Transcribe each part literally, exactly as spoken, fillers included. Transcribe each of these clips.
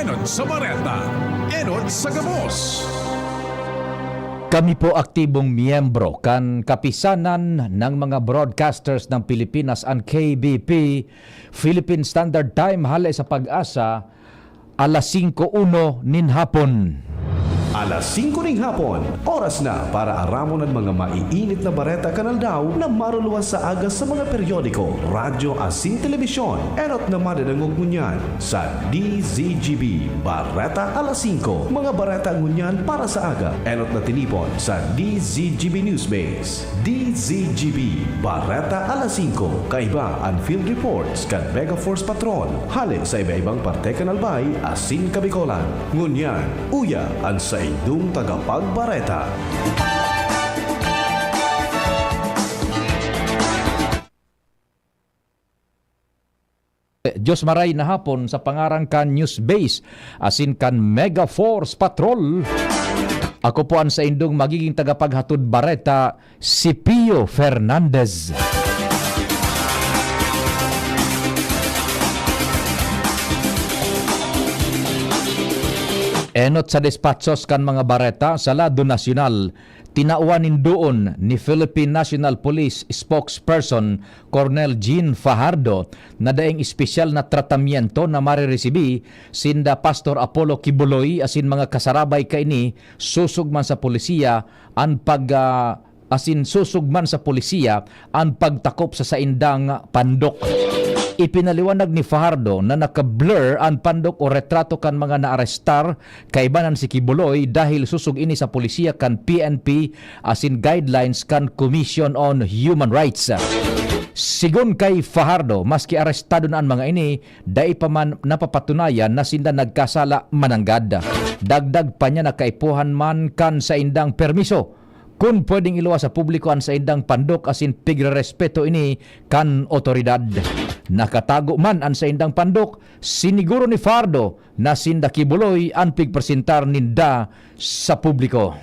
Enot sa bareta, enot sa gabos. Kami po aktibong miyembro kan Kapisanan ng mga Broadcasters ng Pilipinas, an K B P, Philippine Standard Time, hale sa Pag-asa, alas singko uno nin hapon. Alas singko ning hapon, oras na para aramon an mga maiinit na bareta kan aldaw na maruluwas sa aga sa mga periodiko, radyo asin telebisyon. Enot na madadangog ngunyan sa D Z G B Bareta alas singko. Mga bareta ngunyan para sa aga, enot na tinipon sa D Z G B Newsbase. D Z G B Bareta alas singko, kaiba an field reports kan Mega Force Patrol, hale sa iba-ibang parte kan Albay asin Kabicolan. Ngunyan, uya an saindong tagapagbareta. Diyos maray na hapon sa pangaran kan News Base asin kan Mega Force Patrol. Ako po an saindong magiging tagapaghatod bareta, si Pio Fernandez. Enot sa despatsos kan mga bareta sa lado nasyonal. Tinawan nin doon ni Philippine National Police Spokesperson Colonel Jean Fajardo na daing espesyal na tratamiento na mariresibi sinda Pastor Apollo Quiboloy asin mga kasarabay kaini, sosog man sa polisiya an pag, ah, asin sosog man sa polisiya an pagtakop sa saindang pandok. Ipinaliwanag ni Fajardo na naka-blur an pandok o retrato kan mga naarestar, kaiba nan si Quiboloy, dahil sosog ini sa polisiya kan P N P asin guidelines kan Commission on Human Rights. Sigon kay Fajardo, maski arestado na an mga ini, dai pa man napapatunayan na sinda nagkasala mananggad. Dagdag pa niya na kaipuhan man kan saindang permiso kun pwedeng iluwas sa publiko an saindang pandok asin pigrerespeto ini kan otoridad. Nakatago man an saindang pandok, siniguro ni Fajardo na sinda Quiboloy an pigpresentar ninda sa publiko.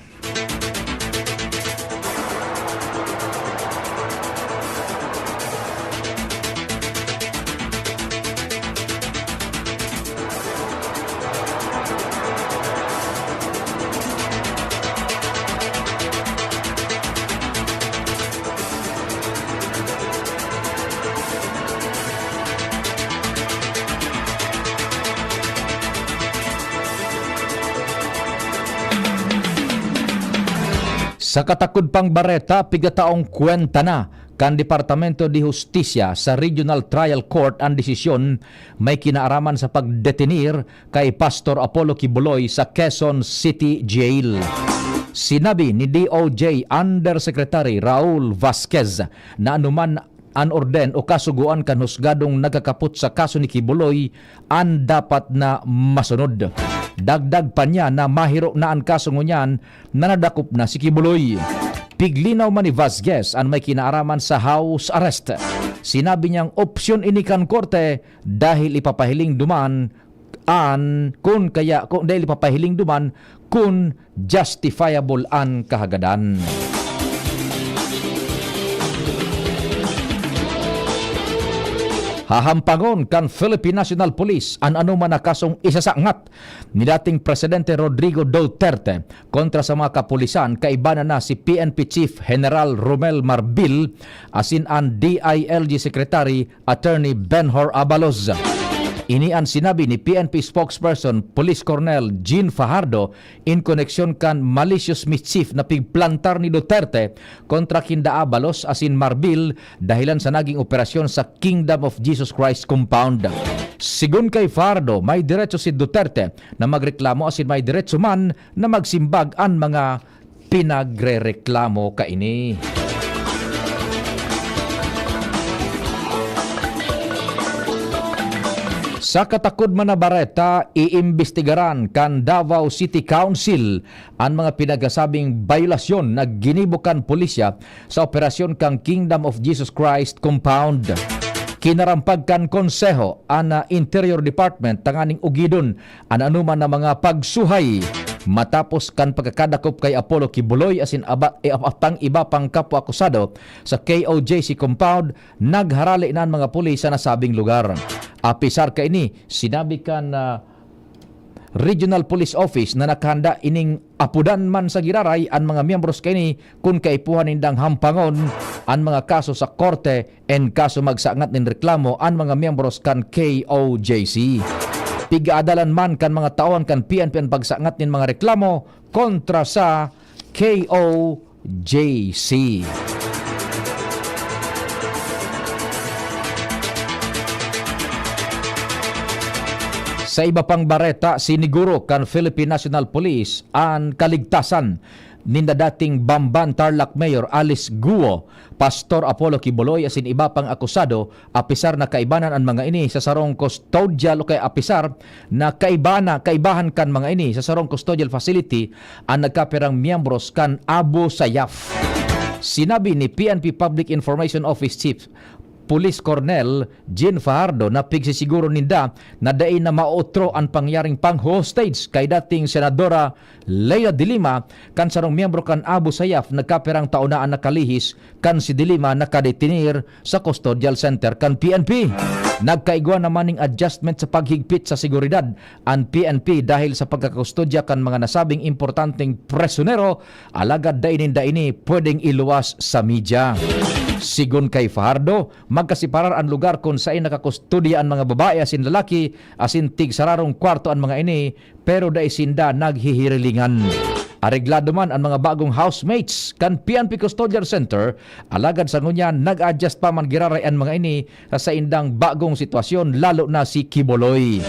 Sa katakod pang bareta, pigataong kwenta na kan Departamento de Justicia sa Regional Trial Court an desisyon may kinaaraman sa pagdetenir kay Pastor Apollo Quiboloy sa Quezon City Jail. Sinabi ni D O J Undersecretary Raul Vasquez na anuman an orden o kasugoan kan husgadong nagkakapot sa kaso ni Quiboloy an dapat na masunod. Dagdag pa niya na mahiro na an kaso ngunyan na nadakop na si Quiboloy. Piglinaw man ni Vasquez an may kinaaraman sa house arrest. Sinabi niyang opsyon ini kan korte dahil ipapahiling duman an, kun kaya, kun dahil ipapahiling duman kun justifiable an kahagadan. Hahampangon kan Philippine National Police an anoman na kasong isasangat ni dating Presidente Rodrigo Duterte kontra sa mga kapulisan, kaiba na na si P N P Chief General Romel Marbil asin an D I L G Secretary Attorney Benhur Abalos. Ini an sinabi ni P N P Spokesperson Police Colonel Jean Fajardo in koneksyon kan malicious mischief na pigplantar ni Duterte kontra kinda Abalos asin Marbil dahilan sa naging operasyon sa Kingdom of Jesus Christ Compound. Sigon kay Fajardo, may derecho si Duterte na magreklamo asin may derecho man na magsimbag an mga pinagrereklamo kaini. Sa katakod man na bareta, iimbestigaran kan Davao City Council an mga pinagsasabing bayolasyon na ginibo kan pulisya sa operasyon kan Kingdom of Jesus Christ Compound. Kinarampag kan Konseho an, ah, Interior Department tanganing ugidon an anoman na mga pagsuhay. Matapos kan pagkakadakop kay Apollo Quiboloy asin aba-, eh, ap-, apang iba pang kapwa akusado sa K O J C compound, nagharale na an mga pulis sa nasabing lugar. Apisar kaini, sinabi kan, ah, Regional Police Office na nakahanda ining apodan man sa giraray an mga miyembros kaini kun kaipuhan nindang hampangon an mga kaso sa korte en kaso magsangat nin reklamo an mga miyembros kan K O J C. Pig-aadalan man kan mga tawan kan P N P an pagsangat nin mga reklamo kontra sa K O J C. Sa iba pang bareta, siniguro kan Philippine National Police an kaligtasan ninda dating Bamban Tarlac Mayor Alice Guo, Pastor Apollo Quiboloy asin iba pang akusado, apisar na kaibanan an mga ini sa sarong kustodial o kaya apisar na kaibana, kaibahan kan mga ini sa sarong custodial facility an nagkapirang miyembros kan Abu Sayyaf. Sinabi ni P N P Public Information Office Chief Police Colonel Jean Fajardo na pigsisiguro ninda na dai na maotro an pangyaring pang-hostage kay dating Senadora Leila de Lima kan sarong miyembro kan Abu Sayyaf nagkapirang taon na an nakalihis kan si de Lima nakadetenir sa custodial center kan P N P. Nagkaigwa naman ning adjustment sa paghigpit sa seguridad an P N P dahil sa pagkakustodya kan mga nasabing importanteng prisyonero, alagad dai ninda ini pwedeng iluwas sa media. Sigon kay Fajardo, magkasiparar an lugar kun saen nakakustodya an mga babae asin lalaki asin tigsararong kwarto an mga ini, pero dai sinda naghihirilingan. Areglado man an mga bagong housemates kan P N P Custodial Center, alagad sa ngunyan nag-adjust pa man giraray an mga ini sa saindang bagong sitwasyon, lalo na si Kiboloy.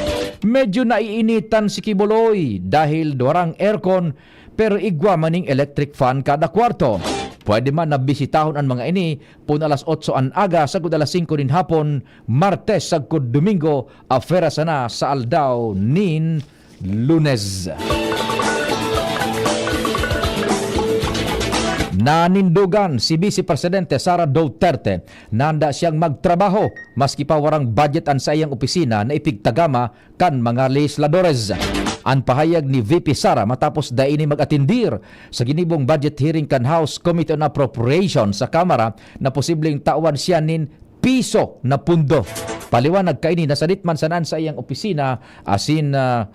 Medyo naiinitan si Kiboloy dahil warang aircon, pero igwa man ning electric fan kada kwarto. Pwede man na bisitahon an mga ini pun alas otso an aga sagkod alas singko nin hapon, Martes sagkod Domingo, afera sana sa aldaw nin Lunes. Nanindogan si Vice Presidente Sara Duterte na handa siyang magtrabaho maski pa warang budget an saiyang opisina na ipigtagama kan mga lehisladores. An pahayag ni V P Sara matapos dai ini mag-atendir sa ginibong budget hearing kan House Committee on Appropriation sa Kamara na posibleng tawan siya nin piso na pundo. Paliwanag kaini na sadit man sana an saiyang opisina asin, ah,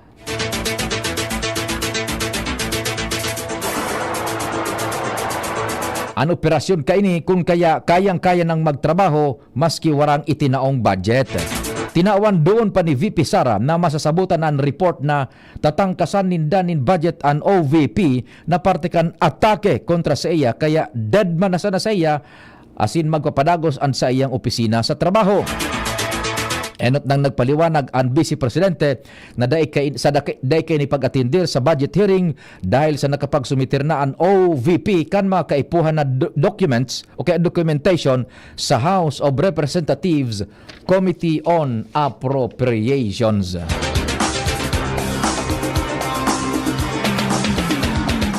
an operasyon kaini kun kaya kayang-kaya nang magtrabaho maski warang itinaong budget. Tinawan doon pa ni V P Sara na masasabotan na an report na tatangkasan ninda nin budget an O V P na parte kan atake kontra saiya, kaya dead man na sana saiya asin magpapadagos an saiyang opisina sa trabaho. Enot nang nagpaliwanag an Vice Presidente na dai kay, sa daki-, dai kaini pag-atendir sa budget hearing dahil sa nakapagsumiter na an O V P kan mga kaipuhan na do-, documents o kaya documentation sa House of Representatives Committee on Appropriations.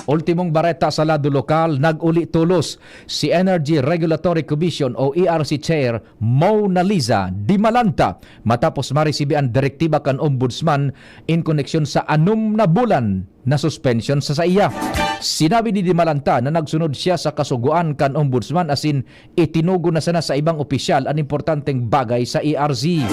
Ultimong bareta sa lado lokal, nag-uli tolos si Energy Regulatory Commission o E R C Chair Mona Liza Dimalanta matapos maresibi an direktiba kan Ombudsman in koneksyon sa anom na bulan na suspensyon sa saiya. Sinabi ni Dimalanta na nagsunod siya sa kasugoan kan Ombudsman asin itinugon na sana sa ibang opisyal an importanteng bagay sa E R C.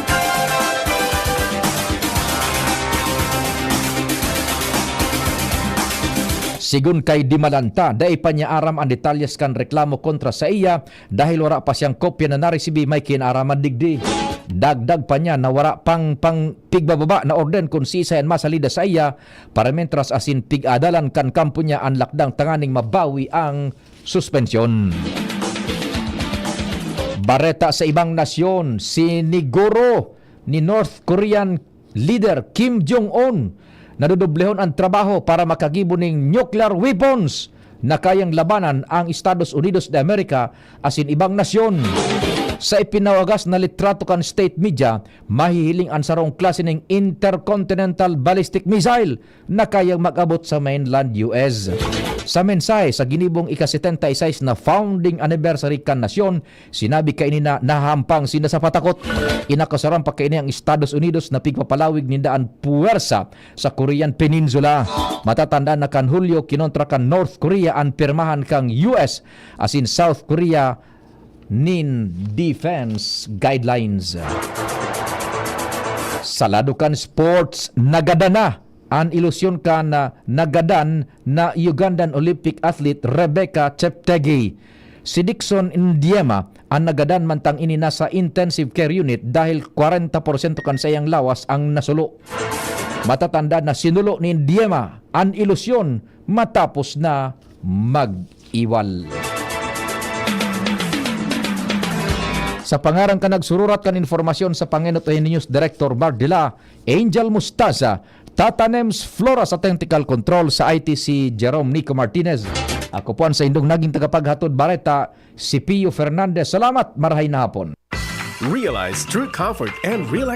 Sigon kay Dimalanta, dai pa niya aram an detalyes kan reklamo kontra saiya dahil wara pa siyang kopya na naresibi may kinaraman digdi. Dagdag pa niya na wara pang, pang pigbababa na orden kun siisay an masalida saiya, paramientras asin pig-adalan kan kampo niya an lakdang tanganing mabawi ang suspensyon. Bareta sa ibang nasyon, siniguro ni North Korean leader Kim Jong-un na dodoblehon an trabaho para makagibo ning nuclear weapons na kayang labanan ang Estados Unidos de America asin ibang nasyon. Sa ipinawagas na litrato kan state media, mahihiling an sarong klase ning intercontinental ballistic missile na kayang mag-abot sa mainland U S. Sa mensahe sa ginibong ika-setenta y seis na founding anniversary kan nasyon, sinabi kaini na nahahampang sinda sa patakot. Inakusaran pa kaini ang Estados Unidos na pigpapalawig ninda an puwersa sa Korean Peninsula. Matatandaan na kan Hulyo, kinontra kan North Korea an pirmahan kan U S asin South Korea nin defense guidelines. Sa lado kan sports, nagada na an ilusyon kan, ah, nagadan na Ugandan Olympic athlete Rebecca Cheptegei. Si Dixon Ndiema an nagadan, mantang ini nasa intensive care unit dahil kwarenta porsyento kan saiyang lawas ang nasulo. Matatanda na sinulo ni Ndiema an ilusyon matapos na mag-iwal. Sa pangaran kan nagsururat kan informasyon sa Pangenotohin News Director Bardila, Angel Mostaza, Tatanems Flora sa Technical Control, sa I T si Jerome Nico Martinez. Ako po ang sa indong naging tagapaghatod bareta, si Pio Fernandez. Salamat, marahay na hapon. Realize true comfort and real